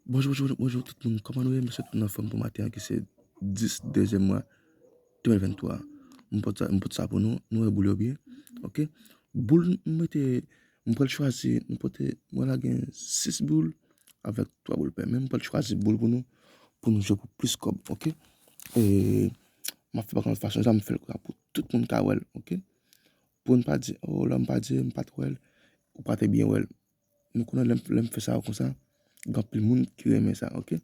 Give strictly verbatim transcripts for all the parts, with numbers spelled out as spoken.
Bonjou, bonjou, bonjou tout moun. Kòman nou ye? M swete tout moun anfòm pou maten an ki se dis dezyèm mwa de mil venntwa. M pote sa, m pote sa pou nou. Nou wè boul yo byen. Ok. Boul m mete, m pral chwazi, m pote, m pral gen sis boul avèk twa boul pè. Men m pral chwazi boul pou nou, pou nou jwe pou plis kòb. Ok. E m ap fè pa kòman fason sa, m fè l konsa pou tout moun ka wè l. Ok. Pou n pa di, oh, lè m pa di, m pa t wè l, ou pa te byen wè l. Nou konnen lè m, lè m fè sa yo konsa, gen anpil moun ki renmen sa, ok?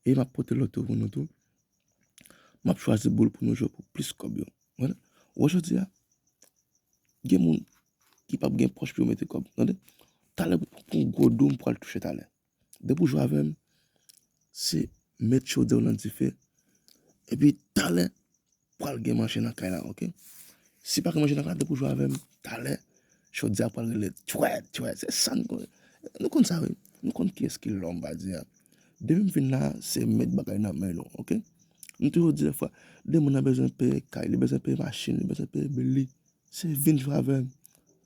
E m ap pote lòt yo pou nou tou. M ap chwazi boul pou nou jwe pou plis kòb yo. Ou wè jodi a, gen moun ki p ap gen pòch pou yo mete kòb, tande? Talè pou, pou yon gwo dou m pral touche talè. Depi w jwe avè m, se met chodyè w nan dife. Epi talè, pral gen manje nan kay la, ok? Si pa gen manje nan kay la, depi w jwe avè m, talè, chodyè a pral rele tchwèt, tchwèt. Se sa n konn. Nou konn sa, wi. Nou konn kiyès ki lòm, pa di a. Depi m vin la, se met bagay nan men nou, ok? M toujou di lè fwa, de moun nan bezwen peye kay, li bezwen peye machin, li bezwen peye bil li. Se vin jwe avè m.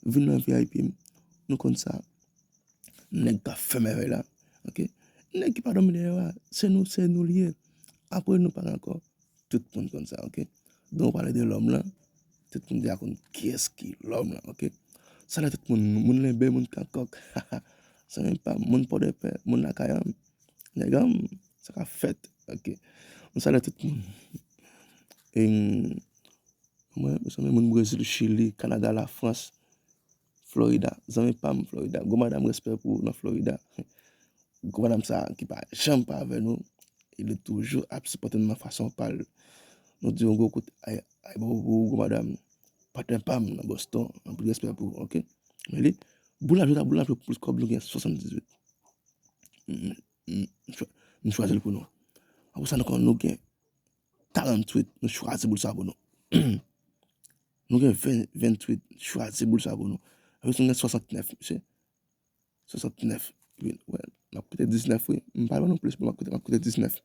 Vin nan V I P m. Nou konn sa. Nèg k ap fè mèvèy la, ok? Nèg ki pa dòmi dèyè a, se nou, se nou li ye. Apre nou pa gen ankò. Tout moun konn sa, ok? Donk, ou pale de lòm lan, tout moun deja konn kiyès ki lòm lan, ok? Salye tout moun, moun Lenbe, moun Kankòk. Zanmi pa m, moun Pòdepè, moun Lakayanm. Nèg an m, sa k ap fèt, ok? M salye tout moun. E, mwen, zanmi moun Brezil, Chili, Kanada, Lafrans, Florida. Zanmi pa m, Florida. Gwo madanm, respè pou ou nan Florida. Gwo madanm sa ki pa janm pa avè nou, e li toujou ap sipòte nou nan fason pa l. Nou di yon gwo kout ay, ay, bravo pou ou, gwo madanm. Patnè pa m nan Boston, anpil respè pou ou, ok? Men li, boul la jwe, boul la jwe pou plis kòb, nou gen swasanndizuit. M, m, m chwa-, m chwazi l pou nou. Apre sa, nou konn nou gen karanntuit, nou chwazi boul sa pou nou. Nou gen ven, venntuit, chwazi boul sa pou nou. Apre sa, nou gen swasantnèf, mesye. Swasantnèf. Epi, wè, m ap kite diznèf, wi. M pa ban nou plis, m ap kite, m ap kite diznèf.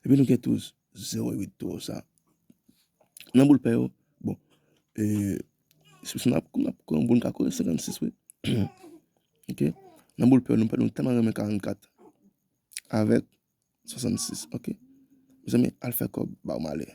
Epi nou gen touz, zewo uit, tou sa. Nan boul pè yo, bon, e, si, si n ap, n ap kore yon boul, n ka kore senkannsis, wi. Ok? Nan boul pè yo, nou, nou tèlman renmen karannkat avèk swasannsis, ok? Mezanmi, al fè kòb, ba w male.